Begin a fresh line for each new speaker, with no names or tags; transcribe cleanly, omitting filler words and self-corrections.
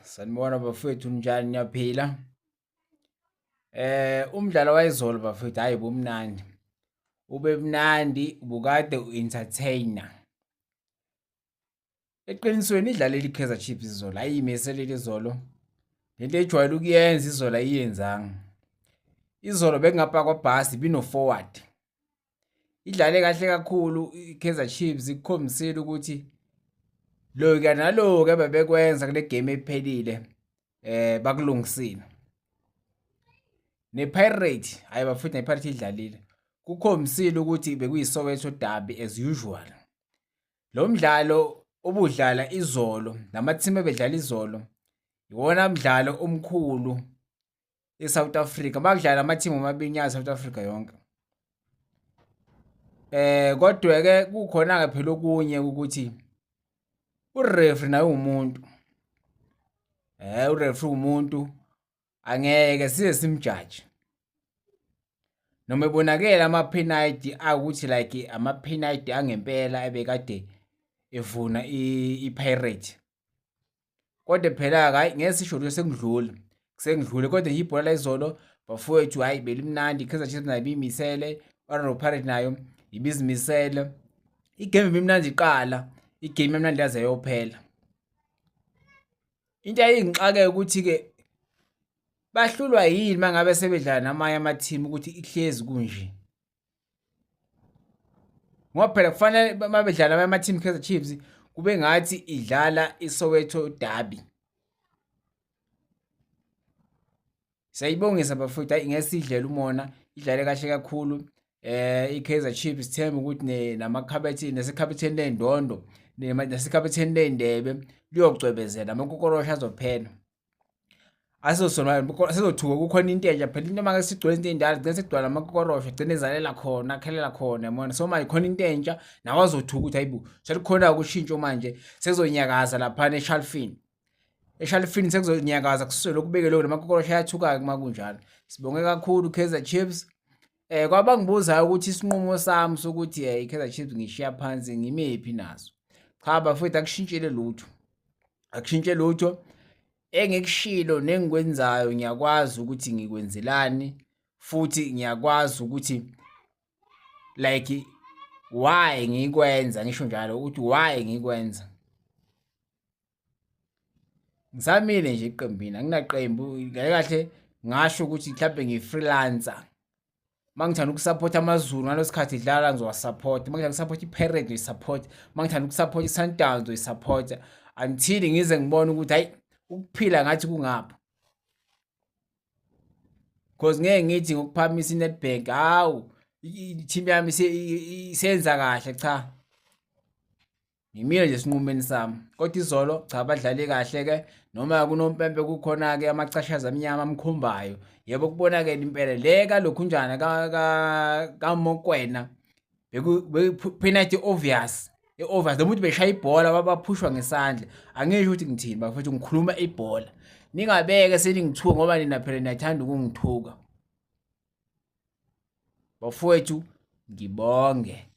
Sanibona bafethu, njani, niyaphila? Umdlalo wayizolo bafethu, hayi bumnandi. Ube mnandi, ubukade u-entertainer. Eqinisweni idlalile iKaizer Chiefs izolo, ayiyimiselile izolo. Lento ejwayele ukuyenza izolo ayiyenzanga. Izolo bekungapakwa bhasi bino-forward. Idlale kahle kakhulu iKaizer Chiefs, ikukhombisile ukuthi lokuya naloku ebebekwenza kule game ephelile bakulungisile. NePirate, hayi bafethu, nePirate idlalile. Kukhombisile ukuthi bekuyiSoweto derby as usual. Lo mdlalo obudlala izolo namathimu ebedlala izolo iwona mdlalo omkhulu eSouth Africa. Bakudlala amathimu amabili ya South Africa yonke. Kodwa ke kukhona ke phela okunye ukuthi ureferee naye umuntu. Ureferee umuntu, angeke size simjaji. Noma ebonakele ama-penalty akuthi like ama-penalty angempela ebekade evuna i-Pirate. Kodwa phela hayi, ngeke sisho ukuthi sekudlule. Sekudlule kodwa ibhola la izolo bafowethu, hayi belimnandi. Kaizer Chiefs nayo ibimisele, Orlando Pirates nayo ibizimisele. Igame ibimnandi iqala, igame emnandi yaze yayophela. Into eyayingixake ukuthi ke bahlulwa yini mangabe sebedlala namanye ama-team ukuthi ihlezi kunje. Ngoba phela kufanele uma bedlala namanye ama-team Kaizer Chiefs kube ngathi idlala iSoweto derby. Siyayibongisa bafowethu, hayi ngeke sidlele umona, idlale kahle kakhulu. IKaizer Chiefs, sithemba ukuthi namakhabethe nasekhabetheni lendondo nasekhabetheni lendebe liyocwebezela, amakokoroshe azophela. Asizosona sizothuka kukhona into entsha phela, into make sigcwele into endala gcine sekugcwala amakokoroshe, gcine ezalela khona, akhelela khona, yabona. So manje khona into entsha, nawe azothuka ukuthi hayibo, sekukhona ushintsho manje, sekuzonyakaza laphana eshalfini. Eshalfini sekuzonyakaza kususelwe lokubeke lokho, namakokoroshe ayathuka-ke uma kunjalo. Sibonge kakhulu Kaizer Chiefs. Kwabangibuzayo ukuthi isinqumo sami sokuthi iKaizer Chiefs ngishiya phansi ngimephi naso. Cha bafowethu, akushintshile lutho. Akushintshe lutho. Engikushilo nengikwenzayo ngiyakwazi ukuthi ngikwenzelani, futhi ngiyakwazi ukuthi like why ngikwenza, ngisho njalo ukuthi why ngikwenza. Ngisamile nje eqembini, anginaqembu kahle kahle, ngasho ukuthi mhlambe ngiyi-freelancer. Uma ngithanda ukusapotha AmaZulu ngalo sikhathi idlala ngizowasapotha, uma ngithanda ukusapotha i-Pirates ngizoyisapotha, uma ngithanda ukusapotha i-Sundowns ngizoyisapotha until ngize ngibone ukuthi hayi, ukuphila ngathi kungapha. Cause ngeke ngithi ngokuphakamisa i-Nedbank, hawu, i-team yami isenza kahle, cha. Ngimile nje esinqumeni sami. Kodwa izolo cha, badlale kahle ke, noma kunompempe kukhona ke amacashaza amnyama amkhombayo. Yebo, kubonakele impela le kalokhunjana ka kaMokwena beku penalty obvious. I-obvious lo muntu beshaya ibhola babaphushwa ngesandla. Angisho ukuthi ngithini bafethu, ngikhuluma ibhola. Ningabeke seningithuka ngoba nina phela niyathanda ukungithuka. Bafowethu, ngibonge.